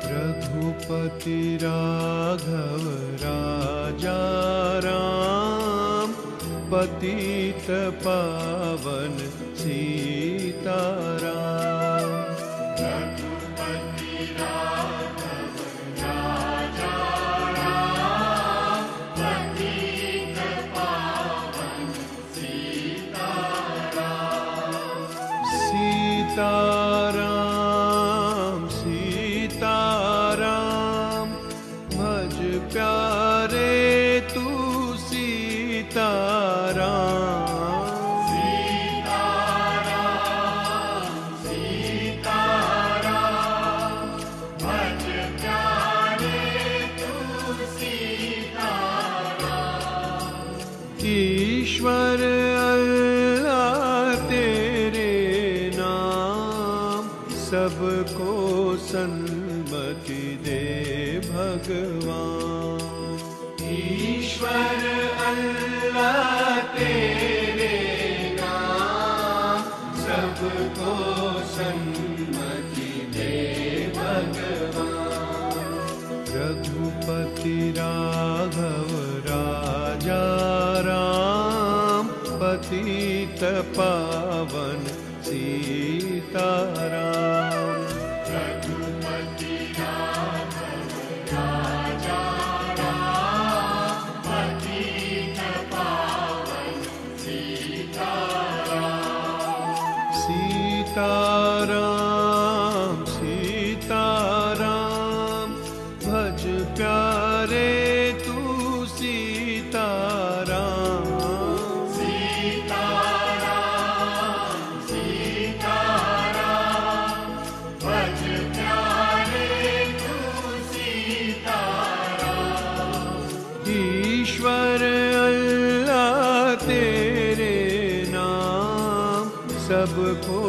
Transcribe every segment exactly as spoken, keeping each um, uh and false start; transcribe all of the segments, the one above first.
रघुपति राघव राजा राम, पतित पावन सीताराम। रघुपति राघव राजा राम, पतित पावन सीताराम। सीताराम, सीताराम, भज प्यारे तू सीताराम। सीताराम, सीताराम, भज प्यारे तू सीताराम। ईश्वर अल्लाह तेरे नाम, सबको सन्मति दे भगवान। ईश्वर अल्लाह तेरे नाम, सबको सन्मति दे भगवान। रघुपति राघव राजा राम, पतित पावन सीताराम। रघुपति राघव राजा राम, पतित पावन सीताराम। सीताराम, सीताराम, भज प्यारे तू सीताराम। सीताराम, सीताराम, भज प्यारे तू सीताराम। ईश्वर अल्लाह तेरे नाम, सबको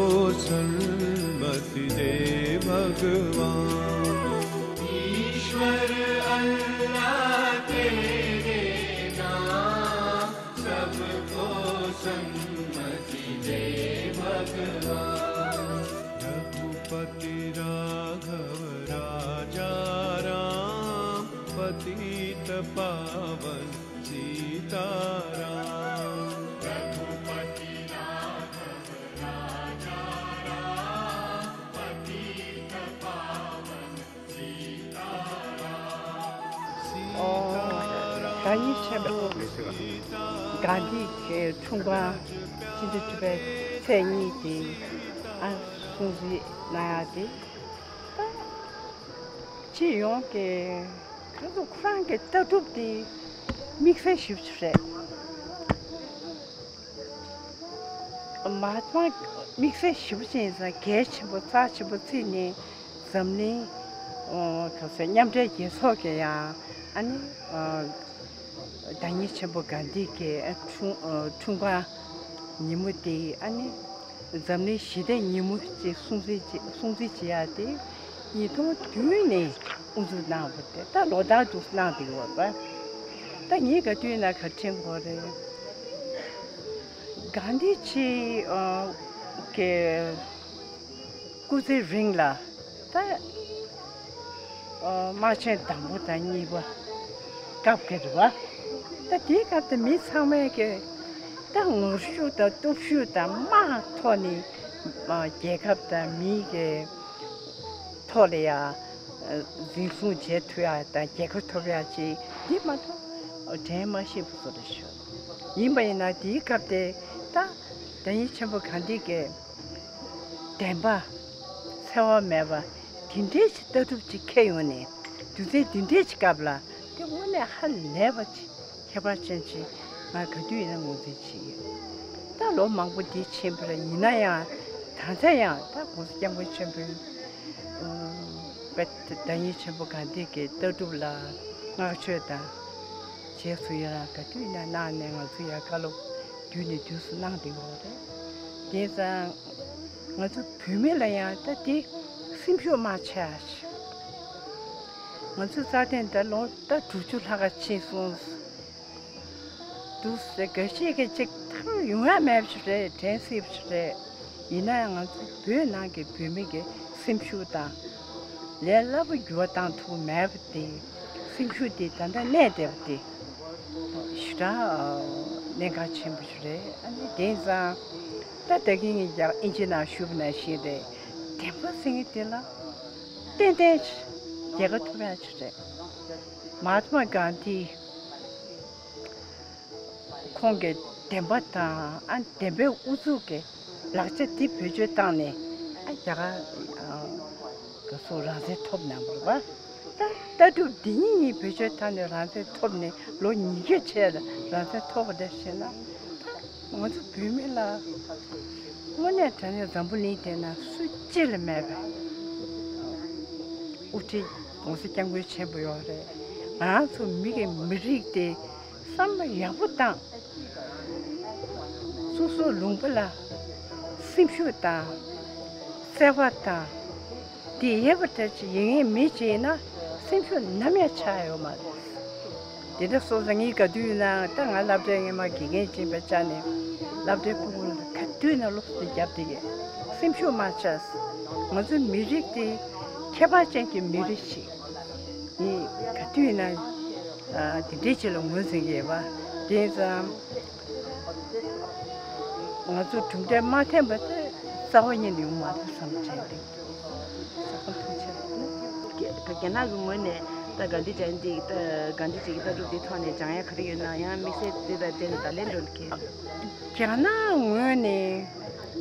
सन्मति दे भगवान। ईश्वर अल्लाह तेरे नाम, सबको सन्मति दे भगवान। रघुपति राघव राजा राम, पतित पावन सीताराम। रघुपति राघव राजा राम, पतित पावन सीताराम। ཨོ། བདག་ཉིད་ཆེན་པོ་གྷན་དྷི་གི་འཁྲུངས་སྐར་སྤྱི་ཟླ་དྲུག་པའི་ཚེས་གཉིས་དེ་ཨ་སྲུང་བརྩི་གནང་ཡག་དེ། ད་སྤྱི་ཡོངས་ཀྱི་ཁོ་ཚོ་ཁོ་རང་གི་ལྟ་གྲུབ་དེ་དམིགས་བསལ་ཞིབ་ཆུ་རེད། མ་མ་དམིགས་བསལ་ཞིབ་ཅིང་གལ་ཆེན་པོ་རྩ་ཆེན་པོ་བརྩིས་ནས་འཛམ་གླིང་ག་ཚོད་མཉམ་འབྲེལ་རྒྱལ་ཚོགས་ཀྱི་ཡང་ཨ་ནི་བདག་ཉིད་ཆེན་པོ་གྷན་དྷི་གི་འཁྲུངས་འཁྲུངས་སྐར་ཉིན་མོ་དེ་ཨ་ནི་འཛམ་གླིང་ཞི་བདེ་ཉིན་མོ་ཅིག་སྲུང་བརྩི་བྱེད་སྲུང་བརྩི་བྱེད་ཡག་དེ་ཉིས་སྟོང་བདུན་ནས་དབུ་འཛུགས་གནང་བ་དེ་ད་ལོ་ལྟར་དུ་གནང་བསྡད་ཡོད་པ། ད་ངས་ག་དུས་ན་ག་དྲན་གོ་རེད། གྷན་དྷི་ཆེ་གི་སྐུ་ཚེ་རིང་ལ་ད་དམག་ཆེན་དང་པོ་དང་གཉིས་པ་སྐབས་ཀྱི་རེད་བ། ད་དེའི་སྐབས་དེ་མི་ཚང་མས་ཀྱི་ད་ངར་ཤུགས་དང་སྟོབས་ཤུགས་དང་དམག་ཐོག་ནས་རྒྱལ་ཁབ་དང་མིའི་གི་ཐོག་ལ་ཡང་འཛིན་བཟུང་བྱེད་ཐུབ་ཡག་དང་རྒྱལ་ཁ་ཐོབ་ཡག་ཅིག་འདི་མ་གཏོགས་དྲན་མ་ཤེས་པ་ཚོ་རེད་ཤག་ཡིན་པ་ཡིན་ན་དེའི་སྐབས་དེ་ད་བདག་ཉིད་ཆེན་པོ་གྷན་དྷི་གི་བདེན་པ་འཚེ་བ་མེད་པ་དེ་འདྲའི་ཅིག་ལྟ་གྲུབ་ཅིག་འཁྱེར་ཡོང་ནས་དུས་ཚོད་དེ་འདྲའི་ཅིག་སྐབས་ལ་དེ་དངོས་གནས་ཧ་ལས་པ་ཅིག་ཁྱད་པར་ཅན་ཅིག་ང་ག་དུས་ཡིན་ན་ངོས་འཛིན་བྱེད་ཀྱི་ཡོད། ད་ལོ་མང་པོ་འདི་ཕྱིན་པ་རེད། ཡིན་ན་ཡང་ད་ལྟ་ཡང་ད་༸གོང་ས་༸སྐྱབས་མགོན་ཆེན་པོའི་བདག་ཉིད་ཆེན་པོ་གྷན་དྷི་གི་ལྟ་གྲུབ་ལ་བསྔགས་བརྗོད་དང་རྗེས་སུ་ཡི་རང་ག་དུས་ཡིན་ན་གནང་ནས་ང་ཚོ་ཡང་བཀའ་སློབ་དུས་ནས་དུས་སུ་གནང་བསྡད་ཡོད་རེད། དེང་སང་ང་ཚོ་བོད་མི་ལ་ཡང་ད་དེ་སེམས་ཤུགས་མ་ཆག་ཞིག་ང་ཚོ་རྩ་དོན་ད་ལོ་ད་དྲུག་ཅུ་ལྷག་ཕྱིན་སོང་། འདུག་ཟེར་འགའ་ཤས་ཀྱིས་ཅིག་ཐག་ ཡོང་ཡ་མེད་པ་ཞིག་རེད། དྲན་སྲིད་པ་ཞིག་རེད། ཡིན་ན་ཡང་ང་ཚོ་བོད་ནང་གི་བོད་མི་གི་སེམས་ཤུགས་དང་། ལས་སླ་པོ་འགྱུར་བ་བཏང་ཐུབ་མེད་པ་དེ། སེམས་ཤུགས་དེ་ད་ལྟ་གནས་བསྡད་པ་དེ་ཞེ་དྲག་གནད་འགག་ཆེན་པོ་ཞིག་རེད། ཨ་ནི་དེང་སང་ད་ད་གིན་ངས་ཡང་ཨིན་ཇི་ནང་ཞུས་པ་ནང་བཞིན་རེད། བདེན་པ་ཟེར་མཁན་དེ་ལ་ཏན་ཏན་རྒྱལ་ཁ་ཐོབ་ཡ་ཅིག་རེད། མ་ཧཱ་ཏྨ་གྷན་དྷི་ཁོང་གི་བདེན་པ་དང་ཨ་བདེན་པའི་ཨུ་ཚུགས་ཀྱི་ལག་ཆ་འདི་བེད་སྤྱོད་བཏང་ནས། ཨ་རྒྱ་གར་ཨ་ག་སུ་རང་བཙན་ཐོབ་གནང་བ་རེད་པ། ད་ལྟ་གྲུབ་འདི་གཉིས་གཉིས་བེད་སྤྱོད་བཏང་ནས་རང་བཙན་ཐོབ་ནས་ལོ་ཉི་ཤུ་ཆེ་ལ་རང་བཙན་ཐོབ་པ་འདྲ་བྱས་ན། ད་ང་ཚོ་བོད་མི་ལ་དངོས་གནས་དྲང་གནས་འཛམ་བུ་གླིང་འདི་ན་སུ་གཅིག་ལ་མེད་པའི་དབུ་ཁྲིད་༸གོང་ས་༸སྐྱབས་མགོན་ཆེན་པོ་ཡོད་རེད། ང་རང་ཚོ་མི་གི་མི་རིགས་དེ་བསམ་བློ་ཡག་པོ་བཏང་། སོ་སོ་ལུང་པ་ལ་སེམས་ཤུགས་དང་བརྩེ་བ་དང་། དེ་ཡོད་པ་འདྲ་ཅིག་ཡིན་ངེས་མི་ཅིག་ཡིན་ན་སེམས་ཤུགས་ནམ་ཡང་ཆག་ཡོད་མ་རེད། དེ་འདྲ་སོང་ཙང་ངས་ག་དུས་ཡིན་ནའང་ད་ང་སློབ་གྲྭའི་སྔོན་མ་དགེ་རྒན་ཡིན་པའི་ཆ་ནས་སློབ་གྲྭའི་སྐུ་ཁུངས་ལ་ག་དུས་ཡིན་ན་སློབ་གསོ་རྒྱབ་བསྡད་ཀྱི། སེམས་ཤུགས་མ་ཆག་ང་ཚོའི་མི་རིགས་དེ་ཁྱད་པར་ཅན་གྱི་མི་རིགས་ཤིག་ངས་ག་དུས་ཡིན་ན་ཨ་དེ་འདྲའི་ཆེད་ལ་ངོས་འཛིན་གྱི་ཡོད་པ། དེ་ཙང་ང་ཚོ་གྲུབ་འབྲས་མ་ཐོན་པ་དེ་རྩ་བ་ཉིད་ནས་ཡོང་མ་རེད་བསམ་བྱས་འདུག་ས་ཁམས་ཐུག་ཆེ་རེད། རྒྱ་རྒྱ་ནག་གི་ངོས་ནས་ད་གྷན་དྷི་ཇན་ཏི་ད་གྷན་དྷི་ཇི་གི་ལྟ་གྲུབ་འདི་ཐོག་ནས་སྦྱང་ཡ་ག་རེ་ཡོད་ན། ཡང་དམིགས་བསལ་འདི་དང་འབྲེལ་ནས་ད་ལན་འགྲོ་གི། རྒྱ་ནག་ངོས་ནས་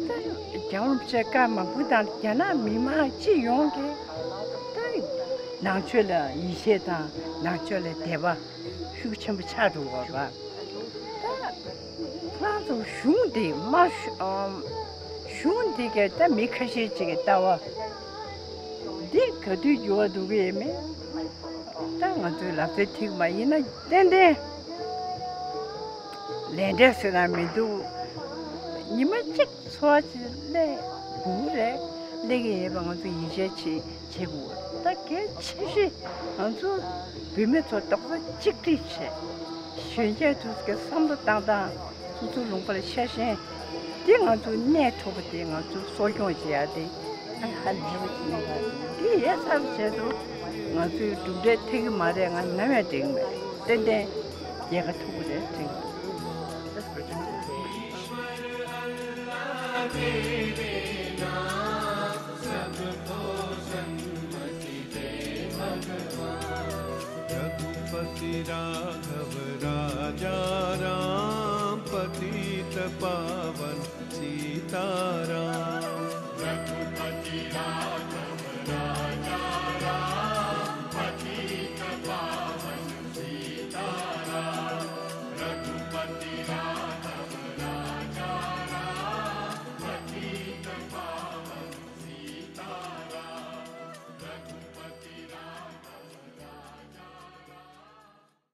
ད་རྒྱལ་བ་རིན་པོ་ཆེ་བཀའ་མང་པོ་དང་རྒྱ་ནག་མི་མང་སྤྱི་ཡོངས་ཀྱིས་ད་ནང་ཆོས་ལ་ཡིད་ཆེས་དང་ནང་ཆོས་ལ་དད་པ་ཤུགས་ཆེན་པོ་ཆགས་འགྲོ་བ་རེད། ད་ཁོ་རང་ཚོ་གཞུང་འདི་མ་ཞུ་ཨམ། གཞུང་འདི་གའི་ད་མི་ཁ་ཤས་ཅིག་གི་ལྟ་བ་འདི་ག་དུས་འགྱུར་བ་འགྲོ་གི་ཡོད་མེད། ད་ང་ཚོའི་ལབ་ཚད་ཐིག་མ་ཡིན་ན་ཏན་ཏན་ལས་འབྲས་ཟེར་ན་མི་འདུག་ཉི་མ་གཅིག་འཚོ་བ་ཅིག་སླེབས་དགོས་རེད། སླེབས་ཀྱི་ཡོད་པ་ང་ཚོ་ཡིད་ཆེས་བྱེད་བྱེད་དགོས། ད་གལ་ཆེ་ཤོས་ང་ཚོ་བོད་མི་ཚོ་རྡོག་རྩ་གཅིག་སྒྲིལ་བྱས། གཞོན་སྐྱེས་ཚོ་གི་བསམ་བློ་བཏང་སྟངས། སོ་སོའི་ལུང་པ་ལ་ཤ་ཞེན། འདི་ང་ཚོ་གནས་ཐུབ་པ་དེ་ང་ཚོ་གསོ་སྐྱོང་བྱེད་ཡ་དེ་ཨ་ཧ་ལས་པ་ཅིག་ཡིན་པ། འདི་ཡོད་ཚར་བྱས་ཚོ་ང་ཚོའི་གྲུབ་འབྲས་ཐེབས་ཀྱི་མ་རེད། ང་ནམ་ཡང་དྲན་གྱི་མ་རེད། ཏན་ཏན་རྒྱལ་ཁ་ཐོབ་ཀྱི་རེད་དྲན་གྱི། रघुपति राघव राजा राम पतित पावन सीताराम।